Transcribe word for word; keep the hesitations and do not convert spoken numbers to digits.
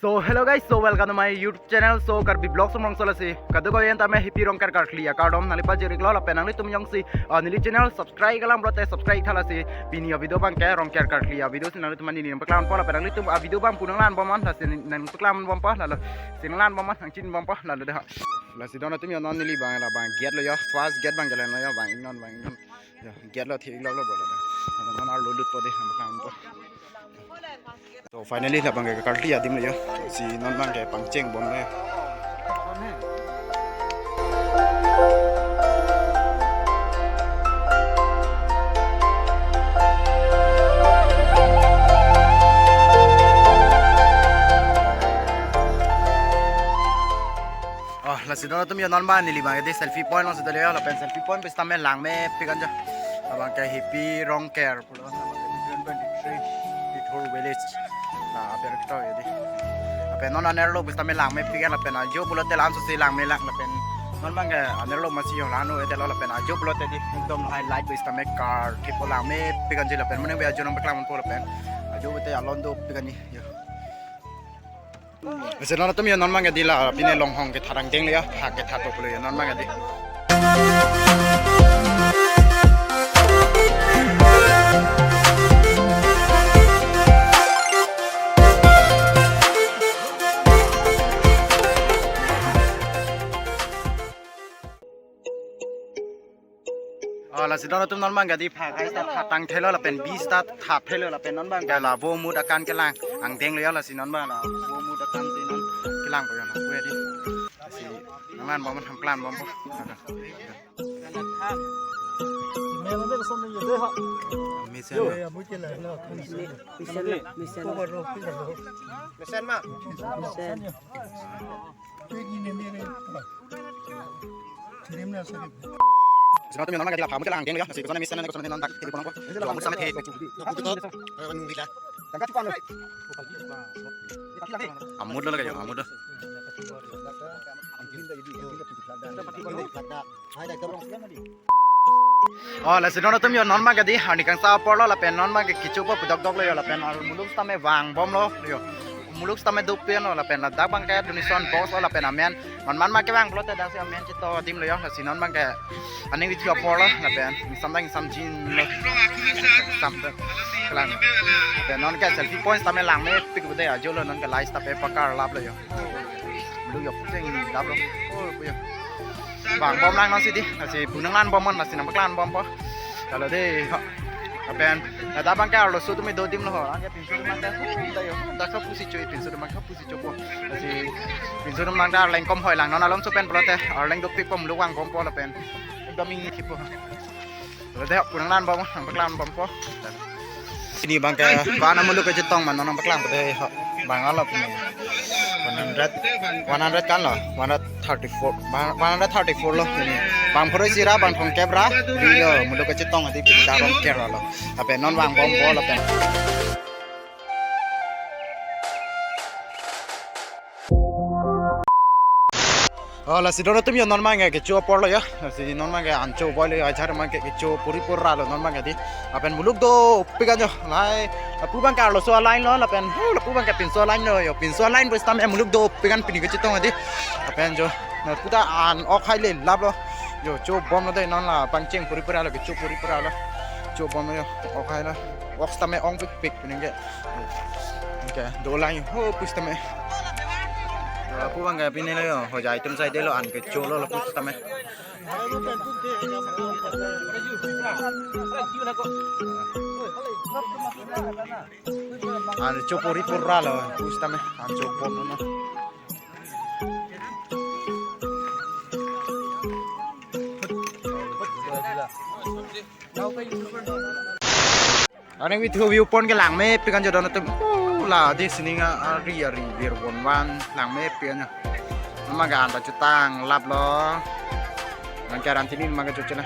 So hello guys, so welcome to my YouTube channel. So Karbi Vlogs from Rongso lasi kadokave an tame happy Rongker karkli akardom nangli pajir-iklo lapen nanglitum jongsi, ah, neli channel subscribe kalang pulote subscribe tha lasi pini a-video abangke Rongker karkli a-video si nanglitum an neli nangpaklang po lapen nanglitum a-video abang pu nanglangbom an lasi nangpaklangbompo lalo si nanglangbom an nangchinbompo lalo dei ha. Lasi don atum yo non neli abang labang gate lo yo, first gate abang jalan lo yo, abang iknon abang iknon. Ya, gate lo thik lo lo bola. Non arlo lutpo dei, nangpaklang po. So finally labang ke karkli adim lo yo. Si non abangke pangchengbom lo yo. Oh, lasi don atum yo non abang neli abang dei selfie point alongsi dolo yo lapen selfie point pusitame langmepik anjo. Abangke happy Rongker pulo twenty twenty-three Dithur village. La aber kito yo dei. Lapen non anerlo pusitame langmepik an lapen ajo pulote la-anso si langme lang lapen non abangke anerlo masi yo la-an-o-edetlo lapen ajo pulote dei ekdom highlight pusitame karkli po langmepik anji lapen mane ajo nangpaklang po lapen ajo pulote alon dopik anji yo. Lasi don atum yo non abangke dei la pine longhong kethat angdeng lo yo, phak kethat po pulo yo non abangke dei. Oh, lasi don atum non abangke dei phak ai ta phatang thelo lapen bis ta that thelo lapen non abangke la vo mut akan kelang angdeng lo yo lasi non abang la vo mut akan si non kelang po yo na kue dei. Lasi nanglangbom an nangpaklangbompo. Mesen. Mesen ma. Mesen. Sino tu non abangke dei la phamu kelang angdeng lo yo, lasi kosonsi mesen na kosonsi non dak kiri ponong po. Amut lo lagi yo, amut lo. Oh, lasi don atum yo non abangke dei arni kangsa apor lo lapen non abangke kecho po pudok dok lo yo lapen ar muluk sitame vangbom lo yo. Muluk sitame dopik an lo lapen ladak abangke donation box lo lapen amen man man ma kevang pulote daksi amen chito adim lo yo lasi non abangke aning video apor lo lapen ingsam dang ingsam jin lo. Ingsam dang kelang. Lapen nonke selfie point sitame langmepik pu dei ajo lo nonke light sitame pakar lap lo yo. Muluk yo puteng lap lo. Oh, pu yo. Vangbom lang non si dei, lasi pu nanglangbom an lasi nangpaklangbompo. Lalo dei ho. Lapen ladak abangke arloso atum do adim lo ho. Anke pinso atum abangke hu da yo. Dak kapusi cho-i pinso atum abangke kapusi chopo. Lasi pinso atum abangke arleng kom hoi lang non alongso pen pulote arleng dopik po muluk vangbompo lapen. Ekdom ingni kipo. Lalo dei pu nanglangbom, nangpaklangbompo. Pini abangke van amuluk kechetong ma non nangpaklangpo dei ho. Bang alo pini. One hundred, one hundred kan lo, one hundred thirty-four, bang, one hundred thirty-four lo pini. Bang phurui isi ra, bang thomkep ra, pini lo muluk kechetong adi pini dak Rongker lo. Lapen non vangbompo lapen. Oh, lasi don atum yo non abangke kecho apor lo yo. Lasi non abangke ancho boi lo yo, ajar abangke kecho puri pura lo non abangke dei. Lapen muluk dopik an jo. Lahai lapu abangke arloso a-line lo lapen hu lapu abangke pinso a-line lo yo. Pinso a-line pusitame muluk dopik an pini kechetong dei. Lapen jo na puta an ok hai le lap lo. Yo chobom lo dei non la pangcheng puri pura lo kecho puri pura lo. Chobom lo yo ok hai lo. Ok sitame ongpikpik pini ke. Anke do lang ho pusitame. Lapu abangke pine lo yo, hojai atum saide lo anke cholo lapu sitame. Ancho puri pura lo pusitame, ancho pon no. Aning video view point ke langmepik an jo don atum. Oh, la dei sining ari ari bir bon van langmepik an jo. Nama ga anta chutang lap lo. Nang karan tini nama ga chuchena.